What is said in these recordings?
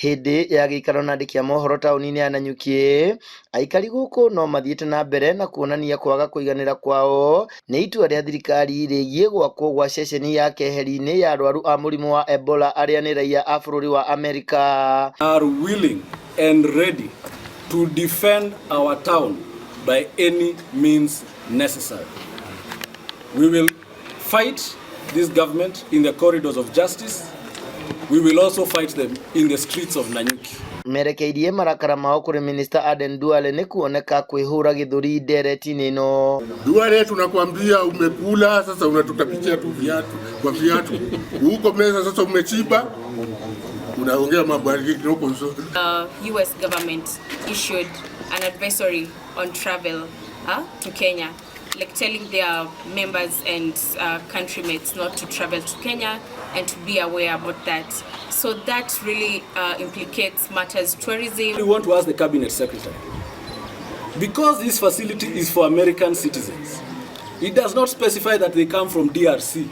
Hĩndĩ ya gĩikaro na andĩki a mohoro taũni-inĩ ya Nanyuki, aikari gũkũ no mathiĩte na mbere na kuonania kwaga kũiganĩra kwao nĩ itua rĩa thirikari rĩgiĩ gwakwo gwa ceceni ya keheri-inĩ ya arwaru a mũrimũ wa Ebola arĩa nĩ raia a bũrũri wa Amerika. Are willing and ready to defend our town by any means necessary. We will fight this government in the corridors of justice. We will also fight them in the streets of Nanyuki. Merekeirie marakara mao kũrĩ Minista Aden Duale nĩ kuoneka kwĩhũra gĩthũri ndereti-inĩ ĩno. Duale, tunakwambia umekula sasa, unatutapikia tu viatu kwa viatu huko meza, sasa umechimba, unaongea mambo ya kidogo. The US government issued an advisory on travel to Kenya, like telling their members and countrymates not to travel to Kenya and to be aware about that. So that really implicates matters tourism. We want to ask the cabinet secretary, because this facility is for American citizens, it does not specify that they come from DRC.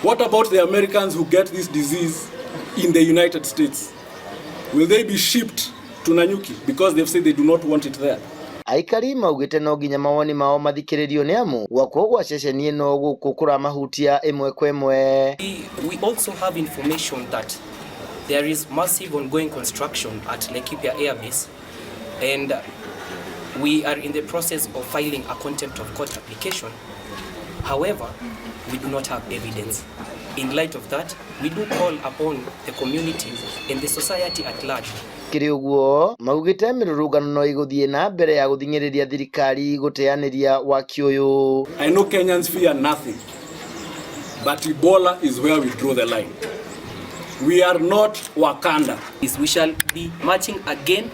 What about the Americans who get this disease in the United States? Will they be shipped to Nanyuki because they've said they do not want it there? Aikari maugĩte no nginya mawoni mao mathikĩrĩrio nĩ amu gwakwo gwa ceceni ĩno gũkũ kũramahutia ĩmwe kwa ĩmwe. We also have information that there is massive ongoing construction at Laikipia Air Base, and we are in the process of filing a contempt of court application. However, we do not have evidence. In light of that, we do call upon the community and the society at large. Kĩrĩ ũguo maugĩte mĩrũrũngano no ĩgũthiĩ na mbere ya gũthing'ĩrĩria thirikari gũteanĩria waki ũyũ. I know Kenyans fear nothing, but Ebola is where we draw the line. We are not Wakanda. Is we shall be marching again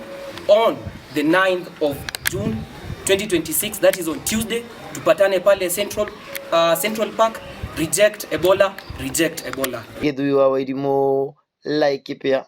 on the 9th of June 2026, that is on Tuesday. Tupatane pale Central Park. Reject Ebola, reject Ebola. Gĩthui wa Wairimũ, Laikipia.